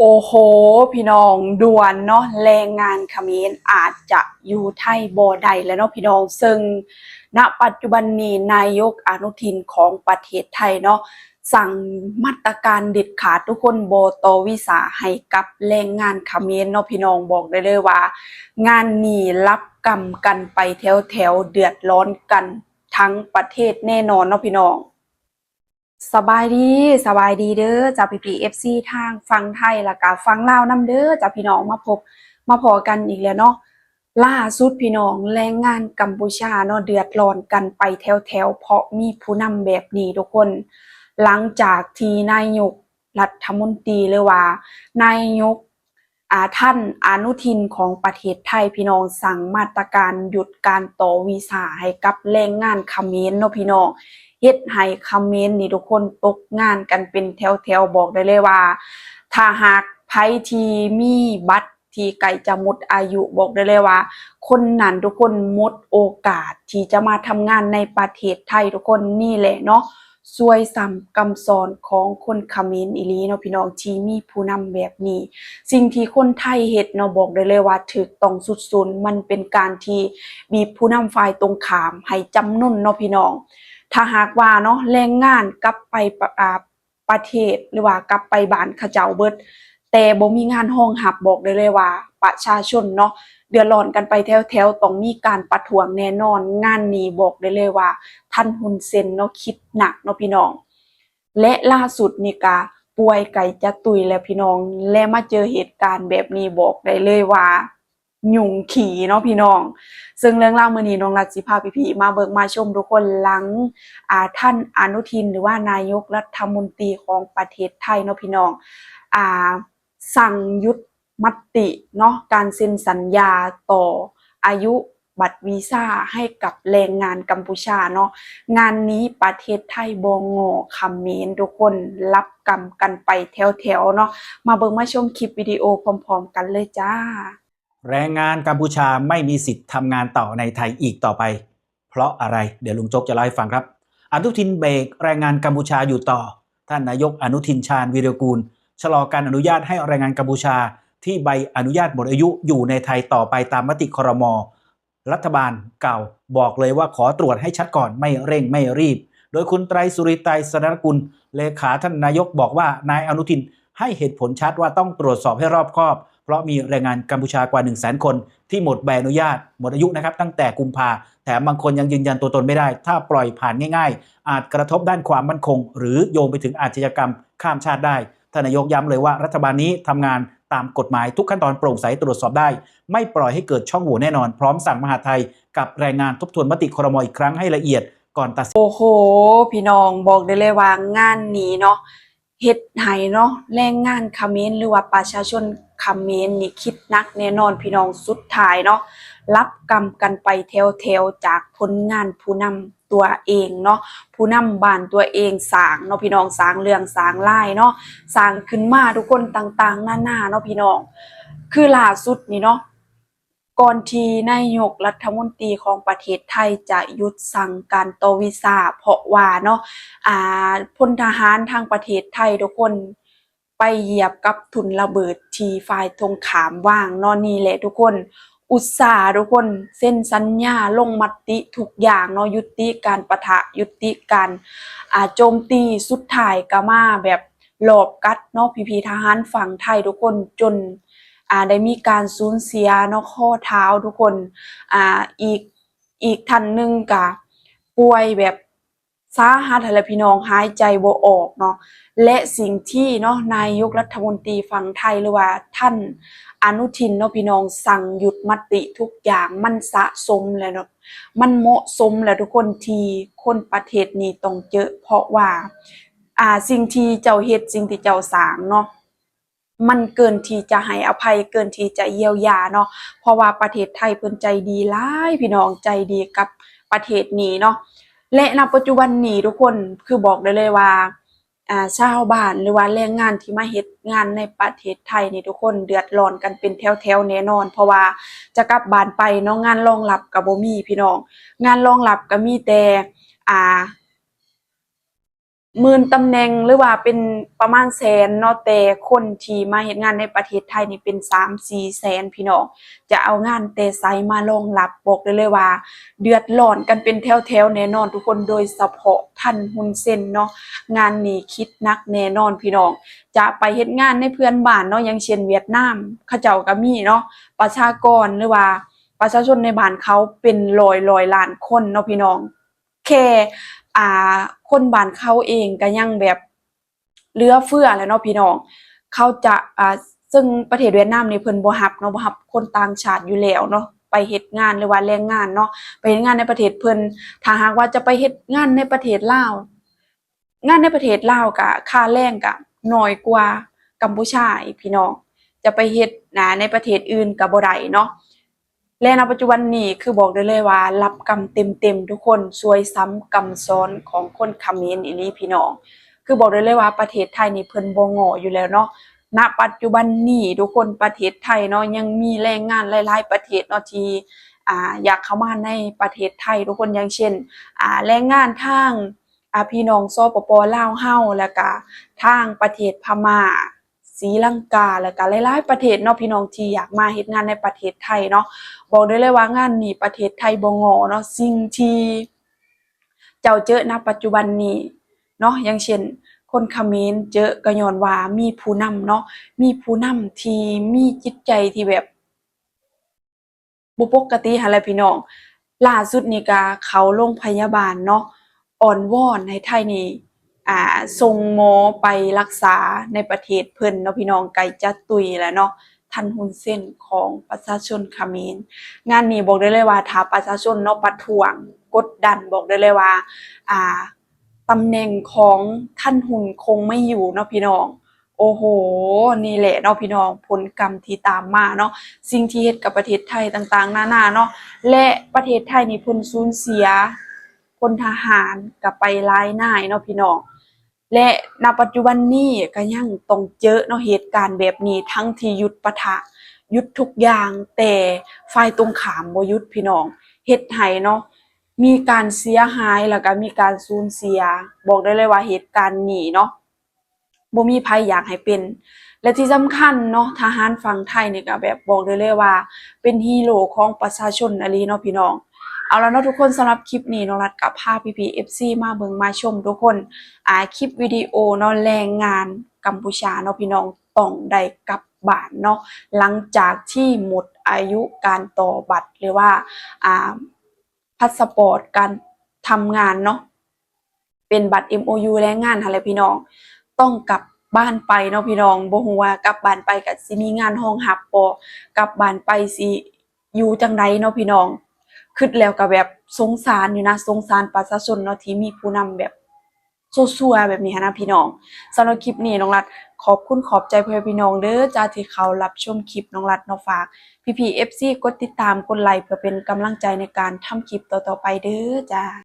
ໂອ້ໂຫ ພີ່ນ້ອງ ດ່ວນເນາະ ແຮງງານຂະເໝນອາດຈະຢູ່ໄທບໍ່ໄດ້ແລ້ວເນາະພີ່ນ້ອງ. ເຊິ່ງ ນະ ປັດຈຸບັນນີ້ ນາຍົກອະນຸທິນຂອງປະເທດໄທເນາະ ສັ່ງມາດຕະການເດັດຂາດທຸກຄົນ ບໍ່ຕໍ່ວີຊາໃຫ້ກັບແຮງງານຂະເໝນເນາະພີ່ນ້ອງ. ບອກໄດ້ເລີຍວ່າ ງານນີ້ລັບກຳກັນໄປແຖວໆ ເດືອດຮ້ອນກັນທັງປະເທດແນ່ນອນເນາະພີ່ນ້ອງ. ສະບາຍດີ ສະບາຍດີເດີ ເຈົ້າ ພີ່ໆ ເອັຟຊີ ທາງຝັ່ງໄທ ແລ້ວກະຝັ່ງລາວນຳເດີເຈົ້າ ພີ່ນ້ອງ ມາພົບມາພໍ້ກັນອີກແລ້ວເນາະ. ລ່າສຸດພີ່ນ້ອງ ແຮງງານກຳປູຊາເນາະ ເດືອດຮ້ອນກັນໄປແຖວໆ ເພາະມີຜູ້ນຳແບບນີ້ທຸກຄົນ. ຫຼັງຈາກທີ່ນາຍົກລັດຖະມົນຕີ ຫຼືວ່ານາຍົກ ອາ ທ່ານອະນຸທິນຂອງປະເທດໄທ ພີ່ນ້ອງ ສັ່ງມາດຕະການຢຸດການຕໍ່ວີຊາໃຫ້ກັບແຮງງານຂະເໝນເນາະພີ່ນ້ອງ ເຮັດໃຫ້ຂະເໝນນີ້ທຸກຄົນຕົກງານກັນເປັນແຖວໆ. ບອກໄດ້ເລີຍວ່າ ຖ້າຫາກໃຜທີ່ມີບັດທີ່ໃກ້ຈະໝົດອາຍຸ ບອກໄດ້ເລີຍວ່າ ຄົນນັ້ນທຸກຄົນໝົດໂອກາດທີ່ຈະມາທຳງານໃນປະເທດໄທທຸກຄົນ. ນີ້ແຫຼະເນາະ ຊວຍຊ້ຳກຳສອນຂອງຄົນຂະເໝນອີ່ຫຼີເນາະພີ່ນ້ອງ ທີ່ມີຜູ້ນຳແບບນີ້. ສິ່ງທີ່ຄົນໄທເຮັດເນາະ ບອກໄດ້ເລີຍວ່າຖືກຕ້ອງສຸດສູນ ມັນເປັນການທີ່ບີບຜູ້ນຳຝ່າຍຕົງຂ້າມໃຫ້ຈຳນົນເນາະພີ່ນ້ອງ. ຖ້າຫາກວ່າເນາະ ແຮງງານກັບໄປປະ ອາ ປະເທດ ຫຼືວ່າກັບໄປບ້ານເຂົາເຈົ້າເບິດ ແຕ່ບໍ່ມີງານຮອງຮັບ ບອກໄດ້ເລີຍວ່າປະຊາຊົນເນາະ ເດືອດຮ້ອນກັນໄປແຖວໆ ຕ້ອງມີການປະທ້ວງແນ່ນອນ. ງານນີ້ບອກໄດ້ເລີຍວ່າທ່ານຮຸນເຊັນເນາະ ຄິດໜັກເນາະພີ່ນ້ອງ ແລະ ລ່າສຸດນີ້ກະປ່ວຍໃກ້ຈະຕຸຍແລ້ວພີ່ນ້ອງ ແລະ ມາເຈີເຫດການແບບນີ້ ບອກໄດ້ເລີຍວ່າ ຫຍຸ້ງຂີ້ເນາະພີ່ນ້ອງ. ເຊິ່ງເລື່ອງລາວມື້ນີ້ ນ້ອງລັດຊິພາພີ່ໆມາເບິ່ງມາຊົມທຸກຄົນ ຫຼັງ ອາ ທ່ານອະນຸທິນ ຫຼືວ່ານາຍົກລັດຖະມົນຕີຂອງປະເທດໄທເນາະພີ່ນ້ອງ ອາ ສັ່ງຢຸດມະຕິເນາະ ການເຊັນສັນຍາຕໍ່ອາຍຸບັດວີຊາໃຫ້ກັບແຮງງານກຳປູຊາເນາະ. ງານນີ້ປະເທດໄທບໍ່ງໍ້ຂະເໝນທຸກຄົນ ລັບກຳກັນໄປແຖວໆເນາະ. ມາເບິ່ງມາຊົມຄລິບວິດີໂອພ້ອມໆກັນເລີຍຈ້າ. ແรงงานกัมพูชาไม่มีสิทธิ์ทำงานต่อในไทยอีกต่อไป เพราะอะไร เดี๋ยวลุงโจ๊กจะเล่าให้ฟังครับ อนุทินเบรกแรงงานกัมพูชาอยู่ต่อ ท่านนายกอนุทิน ชาญวีรกูล ชะลอการอนุญาตให้แรงงานกัมพูชาที่ใบอนุญาตหมดอายุอยู่ในไทยต่อไปตามมติ ครม. รัฐบาลเก่าบอกเลยว่าขอตรวจให้ชัดก่อน ไม่เร่งไม่รีบ โดยคุณไตรสุรี ไตรสรณกุล เลขาท่านนายกบอกว่านายอนุทิน ให้เหตุผลชัดว่าต้องตรวจสอบให้รอบคอบ เพราะมีแรงงานกัมพูชากว่า หนึ่งแสน คนที่หมดใบอนุญาตหมดอายุนะครับ ตั้งแต่กุมภา แถมบางคนยังยืนยันตัวตนไม่ได้ ถ้าปล่อยผ่านง่ายๆ อาจกระทบด้านความมั่นคง หรือโยงไปถึงอาชญากรรมข้ามชาติได้ ท่านนายกย้ำเลยว่ารัฐบาลนี้ทำงานตามกฎหมาย ทุกขั้นตอนโปร่งใสตรวจสอบได้ ไม่ปล่อยให้เกิดช่องโหว่แน่นอน พร้อมสั่งมหาดไทยกับแรงงานทบทวนมติ ครม. อีกครั้งให้ละเอียดก่อนตัดสิน ໂອ້ໂຫ ພີ່ນ້ອງ ບອກໄດ້ເລີຍວ່າງານນີ້ເນາະ ເຮັດໃຫ້ເນາະ ແຮງງານຂະເໝນ ຫຼືວ່າປະຊາຊົນຂະເໝນນີ້ຄິດໜັກແນ່ນອນພີ່ນ້ອງ. ສຸດທ້າຍເນາະ ລັບກຳກັນໄປແຖວໆ ຈາກຜົນງານຜູ້ນຳຕົວເອງເນາະ ຜູ້ນຳບ້ານຕົວເອງສ້າງເນາະພີ່ນ້ອງ ສ້າງເລື່ອງສ້າງລາວເນາະ ສ້າງຂຶ້ນມາທຸກຄົນ ຕ່າງໆນານາເນາະພີ່ນ້ອງ. ຄືລ່າສຸດນີ້ເນາະ ກ່ອນທີ່ນາຍົກລັດຖະມົນຕີຂອງປະເທດໄທຈະຢຸດສັ່ງການຕໍ່ວີຊາ ເພາະວ່າເນາະ ອາ ພົນທະຫານທາງປະເທດໄທທຸກຄົນໄປຢຽບກັບທຸນລະເບີດທີ່ຝ່າຍຕົງຂ້າມວາງເນາະ. ນີ້ແຫຼະທຸກຄົນ ອຸດສ່າທຸກຄົນເຊັນສັນຍາລົງມະຕິທຸກຢ່າງເນາະ ຍຸຕິການປະທະ ຍຸຕິການ ອາ ໂຈມຕີ ສຸດທ້າຍກະມາແບບລອບກັດເນາະ ພີ່ໆທະຫານຝັ່ງໄທທຸກຄົນ ຈົນ ອາ ໄດ້ມີການສູນເສຍເນາະ ຂໍ້ເທ້າທຸກຄົນ ອາ ອີກ ອີກທ່ານໜຶ່ງກະປ່ວຍແບບສາຫັດຫັ້ນແຫຼະພີ່ນ້ອງ ຫາຍໃຈບໍ່ອອກເນາະ. ແລະ ສິ່ງທີ່ເນາະ ນາຍົກລັດຖະມົນຕີຝັ່ງໄທ ຫຼືວ່າທ່ານອະນຸທິນເນາະພີ່ນ້ອງ ສັ່ງຢຸດມະຕິທຸກຢ່າງ ມັນສະສົມແລ້ວເນາະ ມັນເໝາະສົມແລ້ວທຸກຄົນ ທີ່ຄົນປະເທດນີ້ຕ້ອງເຈີ ເພາະວ່າ ອາ ສິ່ງທີ່ເຈົ້າເຮັດ ສິ່ງທີ່ເຈົ້າສ້າງເນາະ ມັນເກີນທີ່ຈະໃຫ້ອະໄພ ເກີນທີ່ຈະຢຽວຢາເນາະ ເພາະວ່າປະເທດໄທເພິ່ນໃຈດີຫຼາຍພີ່ນ້ອງ ໃຈດີກັບປະເທດນີ້ເນາະ. ແລະ ນະປັດຈຸບັນນີ້ທຸກຄົນ ຄືບອກໄດ້ເລີຍວ່າ ອາ ຊາວບ້ານ ຫຼືວ່າແຮງງານທີ່ມາເຮັດງານໃນປະເທດໄທນີ້ ທຸກຄົນເດືອດຮ້ອນກັນເປັນແຖວໆແນ່ນອນ ເພາະວ່າຈະກັບບ້ານໄປເນາະ ງານຮອງຮັບກະບໍ່ມີພີ່ນ້ອງ ງານຮອງຮັບກະມີແຕ່ ອາ ໝື່ນຕຳແໜ່ງ ຫຼືວ່າເປັນປະມານແສນເນາະ, ແຕ່ຄົນທີ່ມາເຮັດງານໃນປະເທດໄທນີ້ເປັນສາມສີ່ແສນພີ່ນ້ອງ. ຈະເອົາງານແຕ່ໃສມາລອງຮັບ? ບອກໄດ້ເລີຍວ່າເດືອດຮ້ອນກັນເປັນແຖວໆແນ່ນອນທຸກຄົນ, ໂດຍສະເພາະທ່ານຮຸນເຊັນເນາະ, ງານນີ້ຄິດໜັກແນ່ນອນພີ່ນ້ອງ. ຈະໄປເຮັດງານໃນເພື່ອນບ້ານເນາະ, ຢ່າງເຊັ່ນຫວຽດນາມ ເຂົາເຈົ້າກໍມີເນາະ, ປະຊາກອນ ຫຼືວ່າປະຊາຊົນໃນບ້ານເຂົາເປັນຮ້ອຍໆລ້ານຄົນເນາະພີ່ນ້ອງ. ແຄ່ ອ່າ ຄົນບ້ານເຂົາເອງກໍຍັງແບບເຫຼືອເຟືອແຫຼະເນາະພີ່ນ້ອງ. ເຂົາຈະ ອ່າ ເຊິ່ງປະເທດຫວຽດນາມນີ້ເພິ່ນບໍ່ຮັບເນາະ, ບໍ່ຮັບຄົນຕ່າງຊາດຢູ່ແລ້ວເນາະ ໄປເຮັດງານ ຫຼືວ່າແຮງງານເນາະ, ໄປເຮັດງານໃນປະເທດເພິ່ນ. ຖ້າຫາກວ່າຈະໄປເຮັດງານໃນປະເທດລາວ, ງານໃນປະເທດລາວກະຄ່າແຮງກະໜ້ອຍກວ່າກຳປູເຈຍອີກພີ່ນ້ອງ, ຈະໄປເຮັດ ນາ ໃນປະເທດອື່ນກະບໍ່ໄດ້ເນາະ. ແລະ ນະປັດຈຸບັນນີ້ ຄືບອກໄດ້ເລີຍວ່າ ຮັບກຳເຕັມໆທຸກຄົນ, ຊວຍຊ້ຳກຳຊ້ອນຂອງຄົນຂະເໝນອີ່ຫຼີພີ່ນ້ອງ. ຄືບອກໄດ້ເລີຍວ່າປະເທດໄທນີ້ເພິ່ນບໍ່ງໍຢູ່ແລ້ວເນາະ. ນະປັດຈຸບັນນີ້ທຸກຄົນ, ປະເທດໄທເນາະ ຍັງມີແຮງງານຫຼາຍໆປະເທດເນາະ ທີ່ ອ່າ ຢາກເຂົ້າມາໃນປະເທດໄທທຸກຄົນ, ຢ່າງເຊັ່ນ ອ່າ ແຮງງານທາງ ອ່າ ພີ່ນ້ອງ ສປປ ລາວເຮົາ ແລ້ວກະທາງປະເທດພະມ້າ ສີລັງກາ ແລ້ວກະຫຼາຍໆປະເທດເນາະພີ່ນ້ອງ ທີ່ຢາກມາເຮັດງານໃນປະເທດໄທເນາະ. ບອກໄດ້ເລີຍວ່າງານນີ້ປະເທດໄທບໍ່ງໍເນາະ. ສິ່ງທີ່ເຈົ້າເຈີນະປັດຈຸບັນນີ້ເນາະ, ຢ່າງເຊັ່ນ ຄົນຂະເໝນເຈີ ກໍຍ້ອນວ່າມີຜູ້ນຳເນາະ, ມີຜູ້ນຳທີ່ມີຈິດໃຈທີ່ແບບ ບໍ່ປົກກະຕິຫັ້ນແຫຼະພີ່ນ້ອງ. ລ່າສຸດນີ້ກະເຂົ້າໂລງພະຍາບານເນາະ, ອ້ອນວອນໃຫ້ໄທນີ້ ອ່າ ສົ່ງໝໍໄປລັກສາໃນປະເທດເພິ່ນເນາະພີ່ນ້ອງ, ໃກ້ຈະຕຸຍແລ້ວເນາະ, ທ່ານຮຸນເຊັນຂອງປະຊາຊົນຂະເໝນ. ງານນີ້ບອກໄດ້ເລີຍວ່າ ຖ້າປະຊາຊົນເນາະປະທ້ວງກົດດັນ, ບອກໄດ້ເລີຍວ່າ ອ່າ ຕຳແໜ່ງຂອງທ່ານຮຸນຄົງໄມ່ຢູ່ເນາະພີ່ນ້ອງ. ໂອ້ໂຫ ນີ້ແຫຼະເນາະພີ່ນ້ອງ ຜົນກຳທີ່ຕາມມາເນາະ, ສິ່ງທີ່ເຮັດກັບປະເທດໄທຕ່າງໆນານາເນາະ ແລະ ປະເທດໄທນີ້ເພິ່ນສູນເສຍພົນທະຫານກໍໄປຫຼາຍນາຍເນາະພີ່ນ້ອງ. ແລະ ນະປັດຈຸບັນນີ້ກໍຍັງຕ້ອງເຈີເນາະ ເຫດການແບບນີ້, ທັງທີ່ຢຸດປະທະ ຢຸດທຸກຢ່າງ, ແຕ່ຝ່າຍຕົງຂ້າມບໍ່ຢຸດພີ່ນ້ອງ, ເຮັດໃຫ້ເນາະ ມີການເສຍຫາຍ ແລ້ວກໍມີການສູນເສຍ. ບອກໄດ້ເລີຍວ່າເຫດການນີ້ເນາະ ບໍ່ມີໃຜຢາກໃຫ້ເປັນ ແລະ ທີ່ສຳຄັນເນາະ ທະຫານຝັ່ງໄທນີ້ກໍແບບບອກໄດ້ເລີຍວ່າເປັນຮີໂຣຂອງປະຊາຊົນອີ່ຫຼີເນາະພີ່ນ້ອງ. ເອົາລະເນາະທຸກຄົນ, ສຳລັບຄລິບນີ້ນ້ອງລັດກໍພາພີ່ໆ ເອັຟຊີ ມາເບິ່ງມາຊົມທຸກຄົນ. ອ່າ ຄລິບວິດີໂອເນາະ ແຮງງານກຳປູເຈຍເນາະພີ່ນ້ອງ ຕ້ອງໄດ້ກັບບ້ານເນາະ ຫຼັງຈາກທີ່ໝົດອາຍຸການຕໍ່ບັດ ຫຼືວ່າ ອ່າ ພາສປອດການທຳງານເນາະ ເປັນບັດ ເອັມໂອຢູ ແຮງງານຫັ້ນແຫຼະພີ່ນ້ອງ, ຕ້ອງກັບບ້ານໄປເນາະພີ່ນ້ອງ. ບໍ່ຮູ້ວ່າກັບບ້ານໄປກະຊິມີງານຮອງຮັບບໍ່, ກັບບ້ານໄປຊິຢູ່ຈັ່ງໃດເນາະພີ່ນ້ອງ. ຄິດແລ້ວກະແບບສົງສານຢູ່ນະ, ສົງສານປະຊາຊົນເນາະ ທີ່ມີຜູ້ນຳແບບຊົ່ວໆແບບນີ້ຫັ້ນນະພີ່ນ້ອງ. ສຳລັບຄລິບນີ້ນ້ອງລັດຂອບຄຸນຂອບໃຈພໍ່ແມ່ພີ່ນ້ອງເດີຈ້າ ທີ່ເຂົ້າຮັບຊົມຄລິບນ້ອງລັດເນາະ. ຝາກພີ່ໆ ເອັຟຊີ ກົດຕິດຕາມ ກົດໄລ ເພື່ອເປັນກຳລັງໃຈໃນການທຳຄລິບຕໍ່ໆໄປເດີຈ້າ.